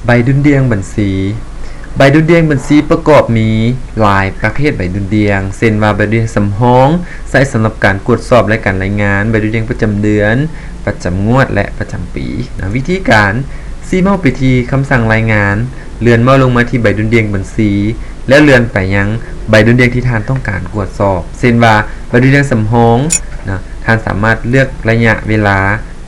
ໃບດຸ່ນດ່ຽງບັນຊີ. ໃບດຸ່ນດ່ຽງບັນຊີປະກອບມີຫຼາຍປະເພດໃບດຸ່ນດ່ຽງ ເຊັ່ນວ່າ ໃບດຸ່ນດ່ຽງສຳຮອງ ໃຊ້ສຳລັບການກວດສອບ ແລະ ການລາຍງານ, ໃບດຸ່ນດ່ຽງປະຈຳເດືອນ, ປະຈຳງວດ ແລະ ປະຈຳປີນະ. ວິທີການ ຊີ້ເມົ້າໄປທີ່ຄຳສັ່ງລາຍງານ, ເລື່ອນເມົ້າລົງມາທີ່ໃບດຸ່ນດ່ຽງບັນຊີ ແລ້ວເລື່ອນໄປຍັງໃບດຸ່ນດ່ຽງທີ່ທ່ານຕ້ອງການກວດສອບ ເຊັ່ນວ່າ ໃບດຸ່ນດ່ຽງສຳຮອງນະ, ທ່ານສາມາດເລືອກໄລຍະເວລາ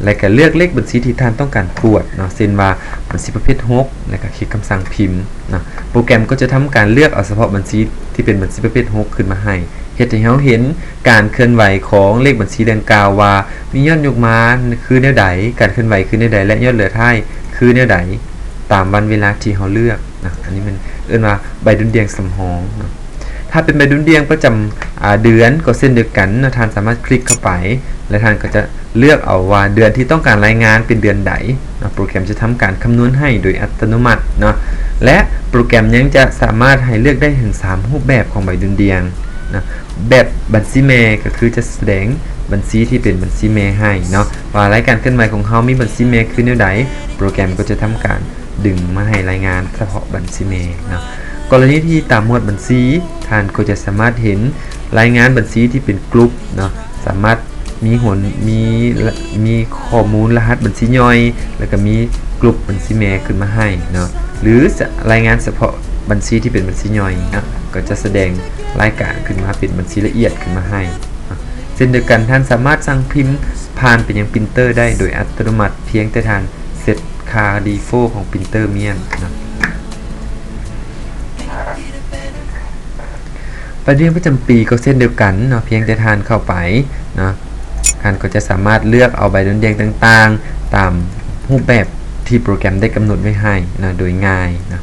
ແລະ ກະເລືອກເລກບັນຊີທີ່ທ່ານຕ້ອງການກວດເນາະ ເຊັ່ນວ່າ ບັນຊີປະເພດຫົກ ແລະ ກະຄລິກຄຳສັ່ງພິມເນາະ. ໂປຣແກຣມກໍຈະທຳການເລືອກເອົາສະເພາະບັນຊີທີ່ເປັນບັນຊີປະເພດຫົກຂຶ້ນມາໃຫ້ ເຮັດໃຫ້ເຮົາເຫັນການເຄື່ອນໄຫວຂອງເລກບັນຊີດັ່ງກ່າວວ່າ ມີຍອດຍົກມາຄືແນວໃດ, ການເຄື່ອນໄຫວຄືແນວໃດ ແລະ ຍອດເຫຼືອທ້າຍຄືແນວໃດ ຕາມວັນເວລາທີ່ເຮົາເລືອກນະ. ອັນນີ້ແມ່ນເອີ້ນວ່າໃບດຸ່ນດ່ຽງສຳຮອງເນາະ. ຖ້າເປັນໃບດຸ່ນດ່ຽງປະຈຳ ອາ ເດືອນກໍເຊັ່ນດຽວກັນເນາະ, ທ່ານສາມາດຄລິກເຂົ້າໄປ ແລະ ທ່ານກໍຈະເລືອກເອົາວ່າເດືອນທີ່ຕ້ອງການລາຍງານເປັນເດືອນໃດເນາະ. ໂປຣແກຣມຈະທຳການຄຳນວນໃຫ້ໂດຍອັດຕະໂນມັດເນາະ ແລະ ໂປຣແກຣມຍັງຈະສາມາດໃຫ້ເລືອກໄດ້ເຖິງສາມຮູບແບບຂອງໃບດຸ່ນດ່ຽງນະ. ແບບບັນຊີແມ່ກໍຄືຈະສະແດງບັນຊີທີ່ເປັນບັນຊີແມ່ໃຫ້ເນາະ ວ່າລາຍການເຄື່ອນໄຫວຂອງເຮົາມີບັນຊີແມ່ຄືແນວໃດ, ໂປຣແກຣມກໍຈະທຳການດຶງມາໃຫ້ລາຍງານສະເພາະບັນຊີແມ່ເນາະ. ກໍລະນີທີ່ຕາມໝວດບັນຊີ ທ່ານກໍຈະສາມາດເຫັນລາຍງານບັນຊີທີ່ເປັນກຣຸບເນາະ, ສາມາດມີຫົນ ມີ ມີຂໍ້ມູນລະຫັດບັນຊີຍ່ອຍ ແລ້ວກໍມີກຣຸບບັນຊີແມ່ຂຶ້ນມາໃຫ້ເນາະ ຫຼື ລາຍງານສະເພາະບັນຊີທີ່ເປັນບັນຊີຍ່ອຍເນາະ ກໍຈະສະແດງລາຍການຂຶ້ນມາເປັນບັນຊີລະອຽດຂຶ້ນມາໃຫ້ເນາະ. ເຊັ່ນດຽວກັນ ທ່ານສາມາດສັ່ງພິມຜ່ານໄປຍັງປຣິນເຕີໄດ້ໂດຍອັດຕະໂນມັດ ພຽງແຕ່ທ່ານເຊັດຄ່າດີຟອລຂອງປຣິນເຕີມ້ຽນເນາະ. ໃບດຸ່ນດ່ຽງປະຈຳປີກໍເຊັ່ນດຽວກັນເນາະ, ພຽງແຕ່ທ່ານເຂົ້າໄປເນາະ ທ່ານກໍຈະສາມາດເລືອກເອົາໃບດຸ່ນດ່ຽງຕ່າງໆ ຕາມຮູບແບບທີ່ໂປຣແກຣມໄດ້ກຳນົດໄວ້ໃຫ້ເນາະ ໂດຍງ່າຍເນາະ.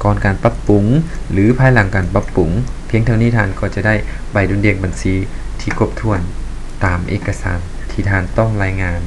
ກ່ອນການປັບປຸງ ຫຼື ພາຍຫຼັງການປັບປຸງ, ພຽງເທົ່ານີ້ທ່ານກໍຈະໄດ້ໃບດຸ່ນດ່ຽງບັນຊີທີ່ຄົບຖ້ວນຕາມເອກະສານທີ່ທ່ານຕ້ອງລາຍງານ.